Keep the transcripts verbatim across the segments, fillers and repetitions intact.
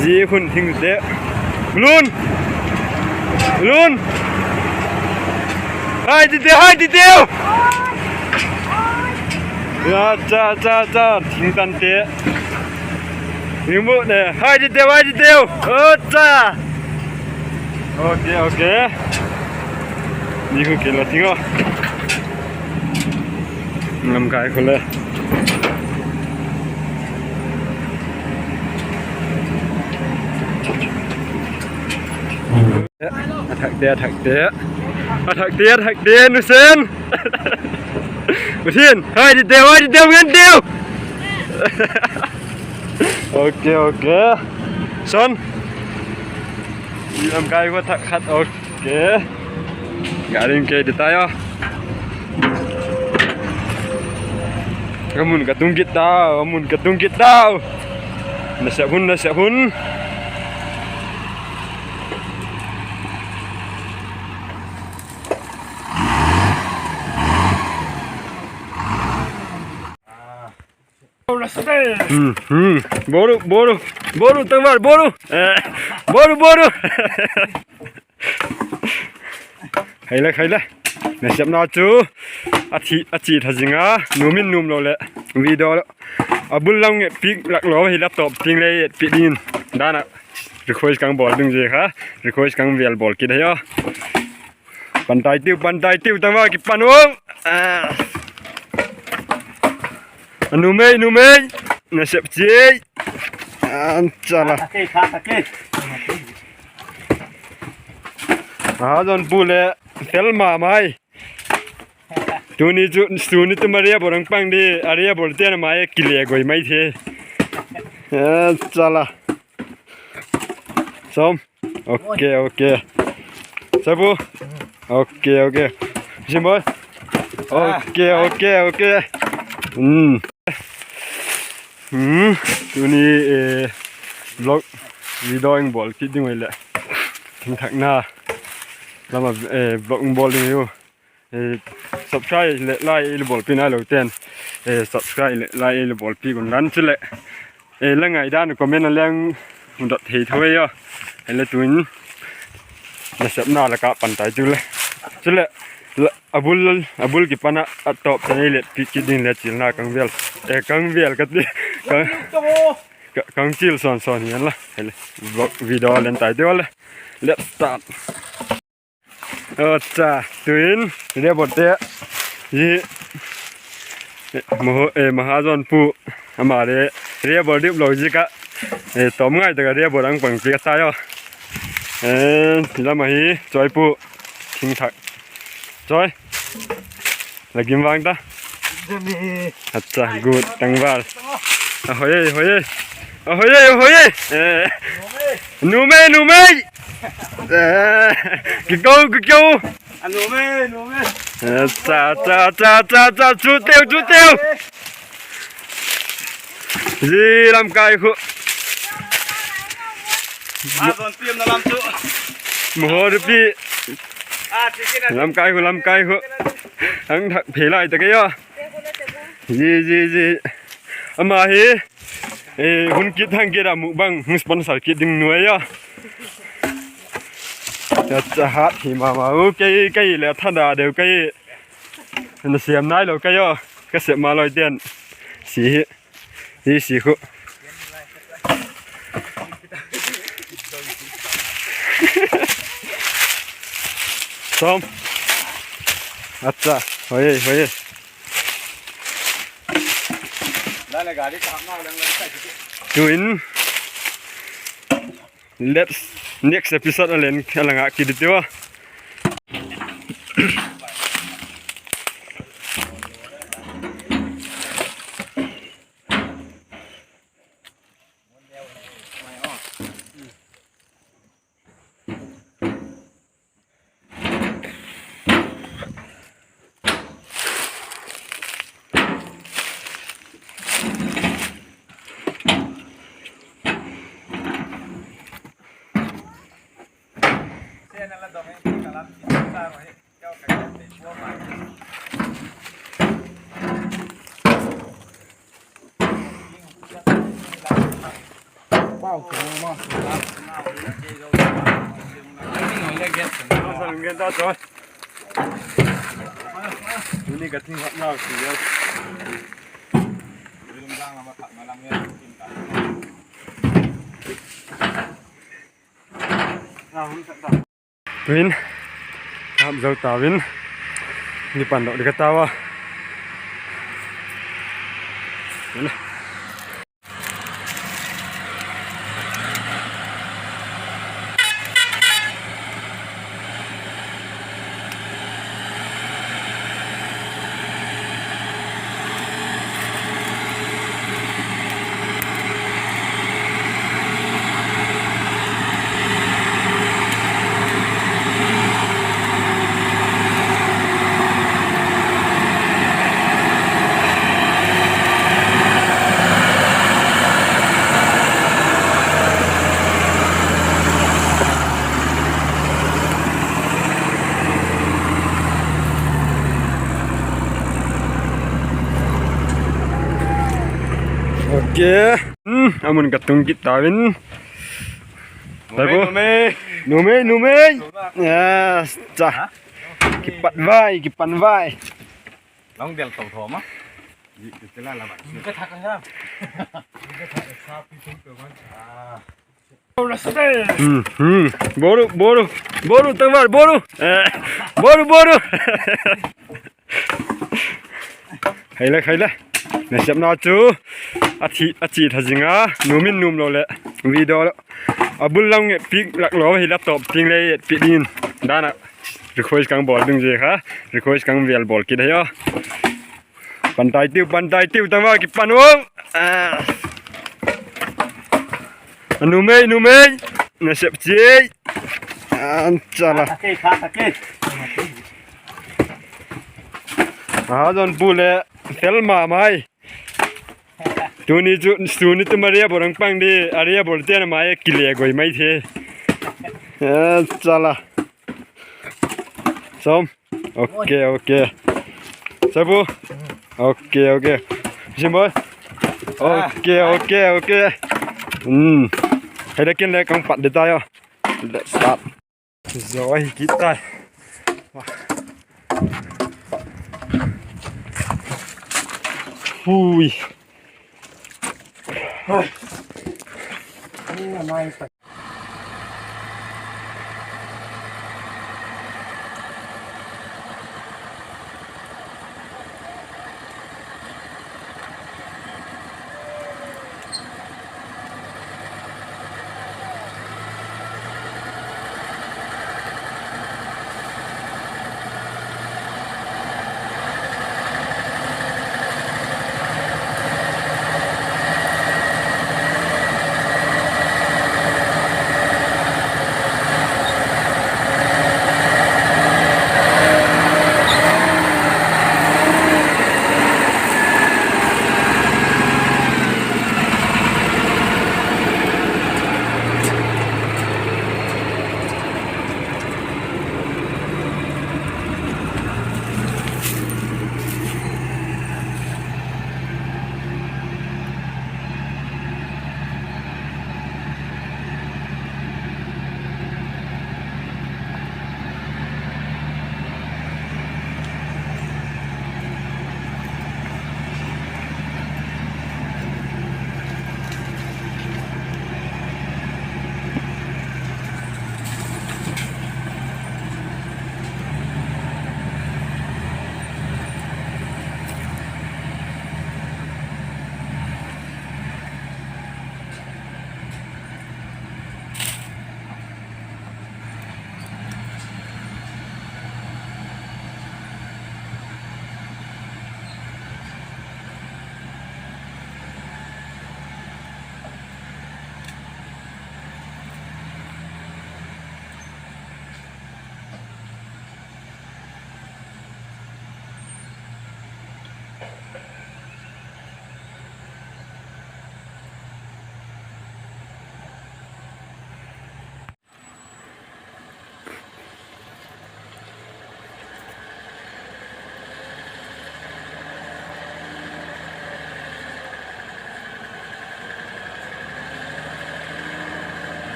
Zi hun thing te. Lun. Lun. Hai ti teu, hai ti teu. Ya, cha, cha, cha, thing tan te. Ringbu ne, hai ti teu, hai ti teu. O, cha. Ok, ok. Ni khu kilo thing o. Ngam kai khu le. A thak te, a thak te. A thak te, a thak te, nusen. Pathian, hai ti teu, hai ti teu, ngen teu. Ok, ok. Son. Lam kai khu thak khat, ok. Gari kei di tai a. Ka mun ka tung kit tau, ka mun ka tung kit tau. Nasep hun, nasep hun. Hmm, hmm. Boru, boru, boru, tangval, boru. Eh, boru, boru. Hai le, hai le. Nasepna chu a thi, a chi tha zing a, nuam in nuam lo le. Video a bul lam nge piak lak lo hi laptop ting le piak ding in. Dan a request kang bawl ding zia kha. Request kang vel bawl kit hi a. Pantai tiu, pantai tiu, tangval kipan u. Ah. A numei, numei. Nasep chiai. An chala. Thak kei, thak kei. A, John Pu le fel ma mai. Tuni chu, tuni tu ma ria bol ang pang di, a ria bol te na mai kile goi mai the. An chala. Som. Ok, ok. Sabu. Ok, ok. Jim boy. Ok, ok, ok. Hmm. Hmm. Tuni, eh, vlog video ing bawl kit ding ui le. Thingthakna. Lama, eh, vlog ing bawl ding u. Eh, subscribe le like i la bawlpi nai lo ten, eh, subscribe le like i la bawlpi gun lan chu le, eh, la ngaidan comment a leng hun dot thei tho e a. Hile tuin nasepna la ka pan tai chu le. Chu le, la, a bul, a bul kipan a, a top te nei le pi kit ding le chilna kang vel. Eh, kang vel ka ti, kang, ka, kang chil son son hian la. Hile, vlog video len tai deu le. Let's start. Acha, tuin, ria bawlte, zi, eh, Maho-, eh, Mahajon pu, ama le, ria bawl dip lo zi ka, eh, tom ngai ta ka ria bawl ang pang zi ka tai aw. Eh, lama hi, Choi pu, thing thak. Choi. La gim vang ta. Acha, good, tangval. A hoi ei, hoi ei. A hoi ei, a hoi ei. Eh. Numei, numei. Eh. Ki ko, ki ko. A numei, numei. Acha, acha, acha, acha, acha, chu teu, chu teu. Zi lamkai khu. A zon piam na lam chu. Maho ri pi. Lamkai khu, lamkai khu. Ang thak phei lai ta kei aw. Zi, zi, zi. Ama hi, eh, hun kit hang kit a mukbang, hung sponsor kit ding nuai aw. Cha, cha hat hi ma ma u, kei, kei le thada deu kei. Na siam nai lo kei aw. Ka sep ma loi ten. Si hi. Hi si khu. Som. Acha, hoi, hoi. Tuin, let's next episode a len a la ngak kit ding tiu a. Tuni ka thing hot nau si ya. Tuin, hap zo tau in, ni pan dok di ka tau a. Ok. Hmm, a mun ka tung kit tau in. Numei, numei. Numei, numei. Yes, cha. Kipat vai, kipan vai. Long del tong thom a. Hmm, hmm. Boru, boru. Boru, tangval, boru. Eh, boru, boru. Khaile, khaile. Nasepna chu a thi, a chi tha zing a, nuam in nuam lo leh video a bul lam ngetpiak lak lo hi laptop tiang le etpiak ding in dan a request kang bawl ding zia kha, request kang vel bawl kit hi a. Pan tai tiu, pan tai tiu, tangval kipan u. A numei, numei. Nasep chiai. An chala. A zon bu le fel ma mai. Tuni chu, tuni tu Maria bol ang pang di, Aria bol ten a mai kile goi mai the. An chala. Som. Ok, ok. Sabu. Ok, ok. Simboy. Ok, ok, ok. Hmm. Hei da kin le kang pat di tai a. Let's start. Zo ahi kit tai. Hui.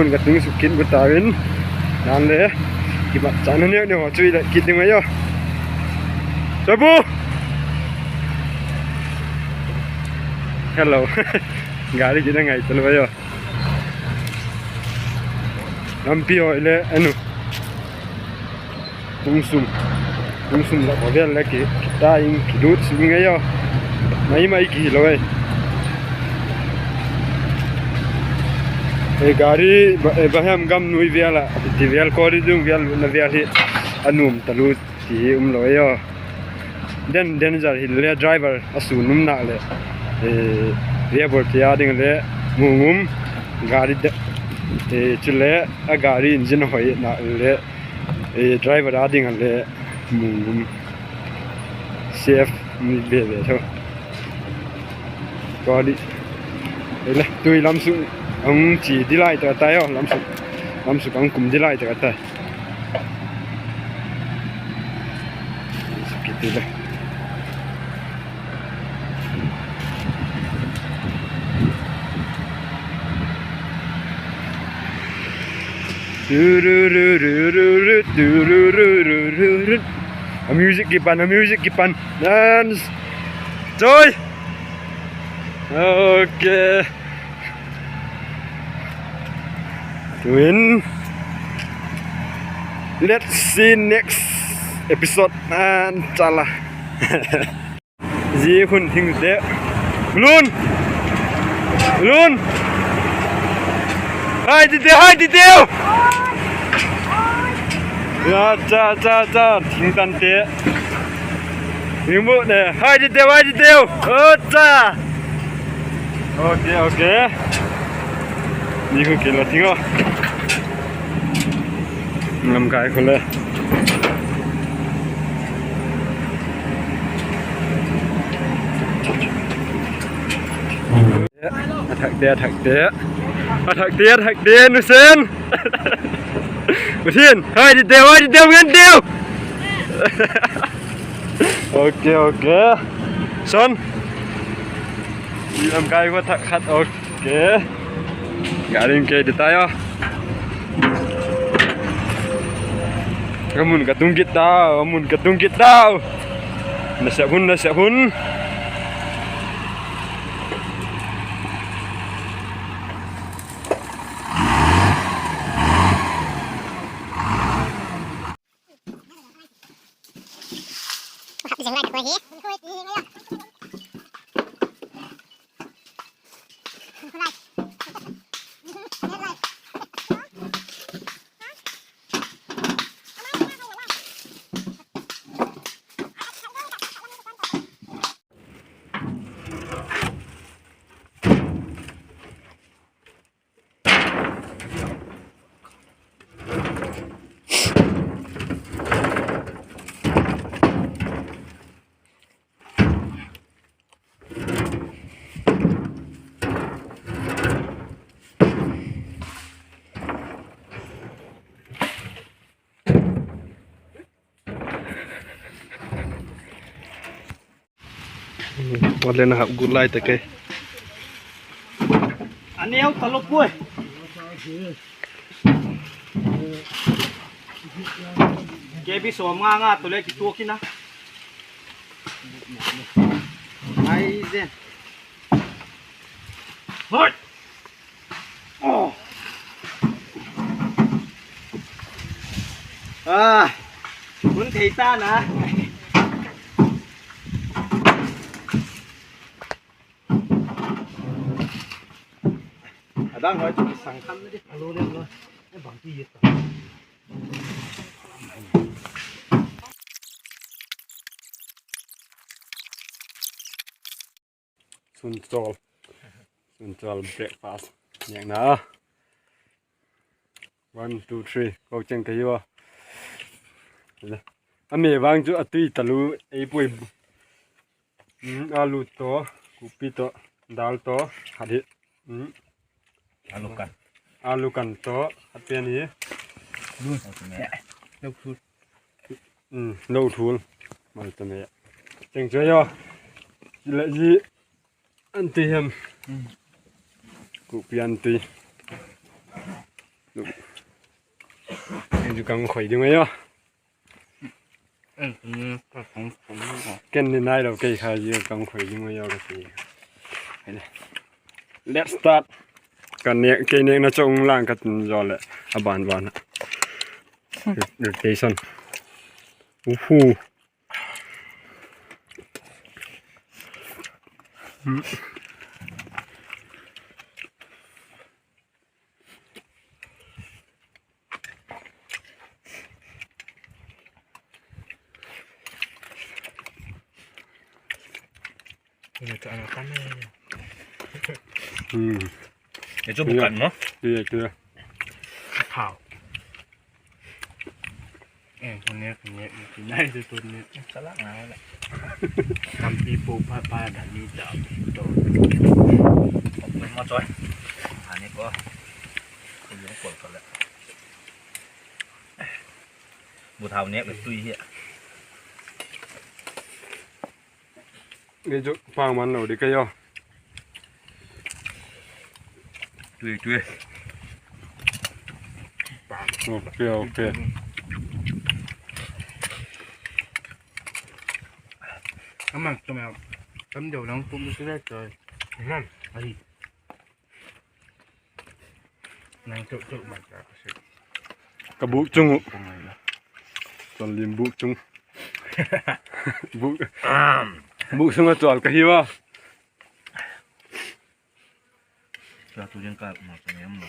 Ka tung suk kit bu ta in, dan le kibat chana neu neu chu i la kit ding ai aw. Chabu. Hello. Gari kit a ngai ta lo ai aw. Lampi hoi le anu. Tung sum, tung sum lak vel le ki, kita in kilut suk ngai aw. Mai mai ki hilo ai. E gari ba, e bahem gam nui vel a, ti vel kori dung vel na vel hi. A nuam ta lu ti hi um lo ai aw. Den, danger hile driver a su num nak le. E, driver ti a ding le mu ngum. Gari de, e, chule a gari engine hoi nak le. E, driver a ding a le mu ngum. Safe mi be be tho. Kali. E le, tui lam suk ang chi di lai ta tai aw, lam suk. Lam suk ang kum di lai ta tai. Suk kit ti le. A music kipan, a music kipan. Dance. Joy. Okay. Tuin. Let's see next episode. An chala. Zi hun thing te. Lun. Lun. Hai ti te, hai ti te. Ya, cha, cha, cha. Thing tan te. Thing bu ne. Hai ti te, hai ti te. O cha. Okay, okay. Ni khu kilo thing o. Ngam kai khu le. A thak te, a thak te. A thak te, a thak te, nu sen. Pathian, hai ti teu, hai ti teu, ngan teu. Okay, okay. Son. Lam kai ko thak khat, okay. Gari ke di tai a. Ka mun ka tung kit tau, ka mun ka tung kit tau. Nasep hun, nasep hun. Wale na hap gul lai ta ke. Aneu talo puai. K B sawm nga nga tu le kituak ina. Ai zen. Hoi. A, hun thei ta na. A dang hoi chu sang kham di. A lo lem lo. E bang ti yet ta. Sunchawl. Sunchawl breakfast. Nêkna. One, two, three. Ko cheng ka hiu a. A me vang chu a tui talu ei pui. Alu tawh, kupi tawh, dal tawh, khat hi. Alu kan tawh, khat pen hi. Lo thul. Mal ta me. Cheng chu a. Le ji. An tui hem. Kupi an tui. Ei chu kang khoi ding ahi a. Ken ni nai lo kei kha, ei chu kang khoi ding ahi a ka ti. Let's start. Ka nêk, kei nêkna chu hung lang ka tin zaw leh a ban ban a. Rotation. Uhu. Ei chu bu kan maw? Thau. Eng, kon nêk, kon nêk, kon nai chu kon nêk. Chalak ngai leh. Tampi pu pha pha dan ni ta to. Kon ma choi. Ani ko. Kon nêk kon ko leh. Bu thau nêk leh tui hi. Ni chu pang man lo di ka yo. Tui, tui. Ok, ok. Ama tu ma, tam deu lang tum tu le choi. Ahi. Nang tuk tuk ma ka ka sik. Ka buk chung u. Chol lim buk chung. Buk. Buk sung a chol ka hi a. Ka tu ding ka ma ka nem lo.